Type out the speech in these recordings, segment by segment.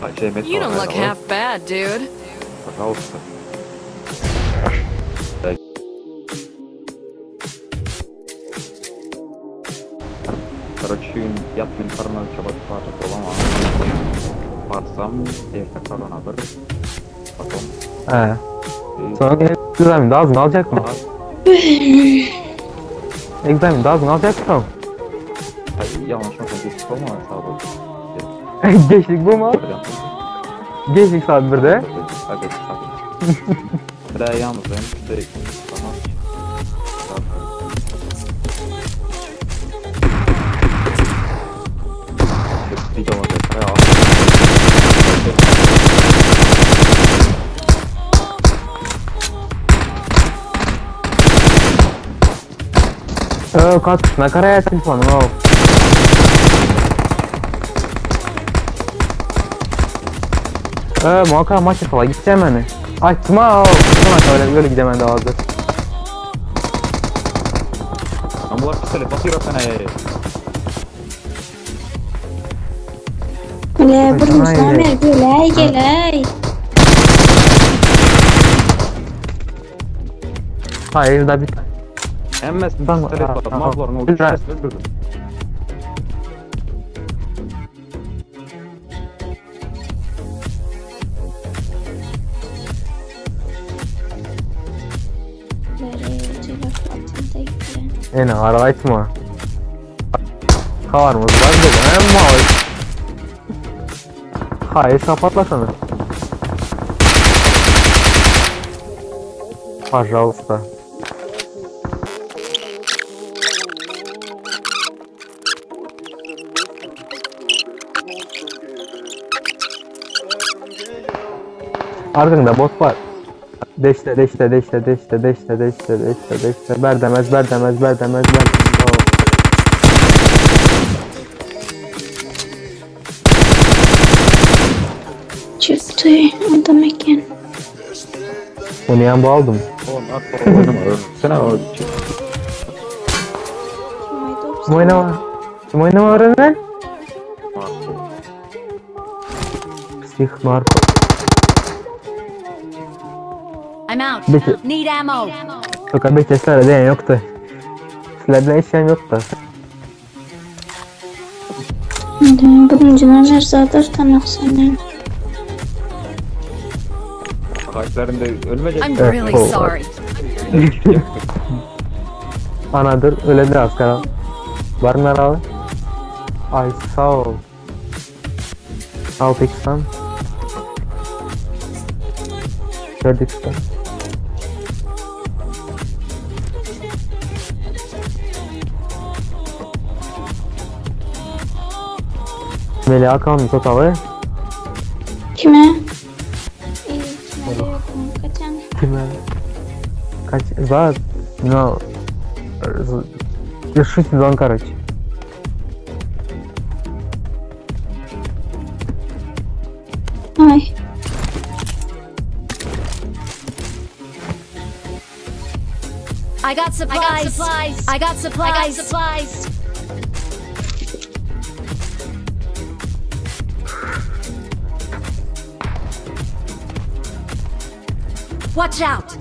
You don't look half bad, dude. Пожалуйста. Короче, ýatmyn korona üçe batyp bolamam. Barsam, erte korona bir. Потом. He. Sonra examin daha azını alacak mı? Examin daha azını alacak mı? Ay, yanlış mı? Geçik olma sağ ol. Geçtik bu mu? Geçtik saat 1'de. Hadi, hadi. Bire yalnız ben de tamam. Ö, kaç nakaraya telefonu o. Ö, muhakkak maç yapala gideceğim hani. Açma o. Tamam öyle böyle gidemem daha hazır. Ama bular pistolet basıyor sana. Bile bir Ay, müsamer gelay gelay. Hayır da bir Hemmesini Tamam, pistolet tamam, var. tamam. Mavların o Güzel. üçüsünü öldürdüm. Ene ara açma. Karımız var dedi. Ama Hayır kapatlasana. Пожалуйста. Arkanda bot var. Deşte deşte deşte deşte deşte deşte deşte deşte ber demez ber demez ber demez ber demez. Oo. Çıktı adam eken. Onu yan bu aldım. Oğlum at oynama. Sen o Kim oynama? Kim oynama öğrenen? Psih Marco. I'm out. Bitti. Need ammo. Yok abi sesler diyen yoktu. Sizlerden hiç şeyim yoktu. Birinci nomer zadır tanık senden. Ağaçlarında ölmeyecek. I'm Evet, really o var. sorry. Anadır öyle biraz kara. Var mı abi? Ay sağ ol. 6x'tan. 4x'tan. Melih Akan totalı. Kime? İyi, kime de yokum. Kaçan? Kime? Kaç? За... Ну... Şu сезон, короче. Ay. I got supplies. I got supplies. I got supplies. Watch out.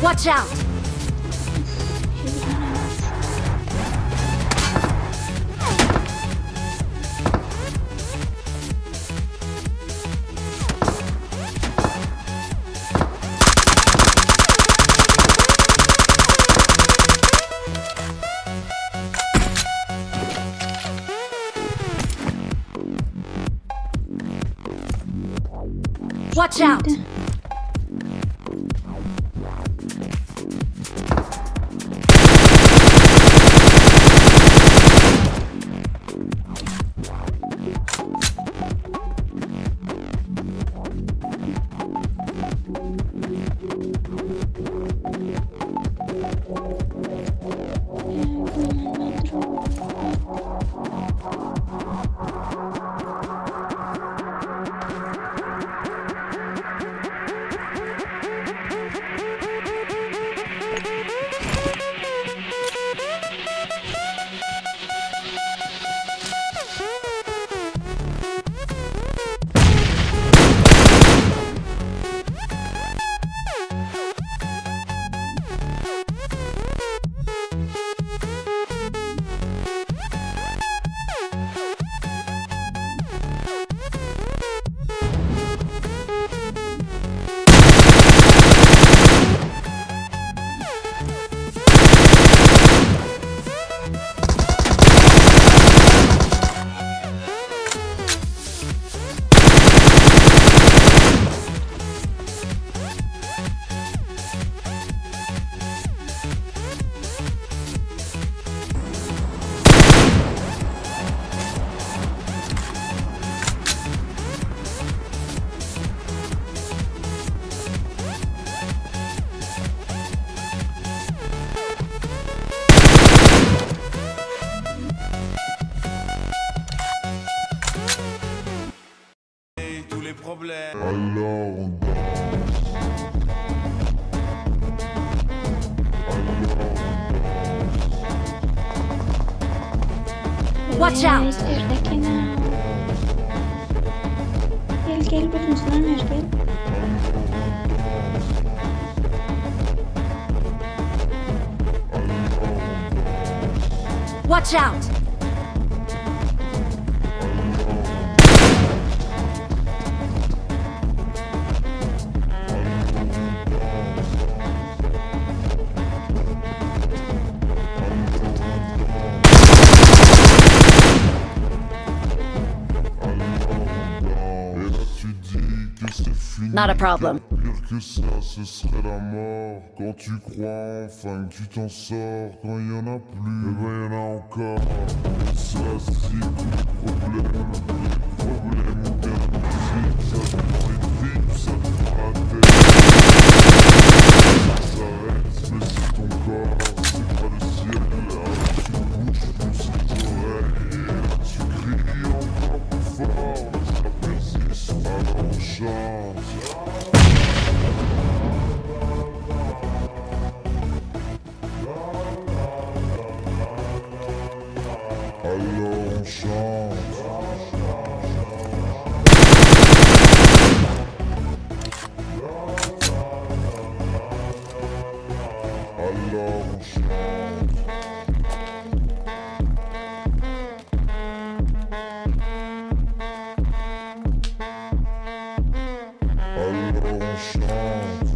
Watch out! Watch out! Tous les problèmes. Alors on danse. Alors on danse. Watch out! Erdekine. Gel gel birinci nomer gel. Watch out! Et là tu dis que c'est fini. Not a problem. Pire que ça, ce serait la mort. Quand tu crois enfin que tu t'en sors, quand il y en a plus, eh ben y en a encore. Ça c'est tous les problèmes, les problèmes ou bien la musique, ça te prend les tripes, ça te prend la tête. Ça s'arrête, mais c'est ton corps, c'est pas le ciel. Alors tu bouges plus les oreilles, et là tu cries encore plus fort, mais ça persiste. Alors on chante. Alors on chante. Alors on chante. Alors on chante.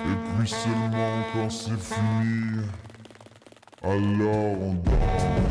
Et puis seulement quand c'est fini, alors on danse.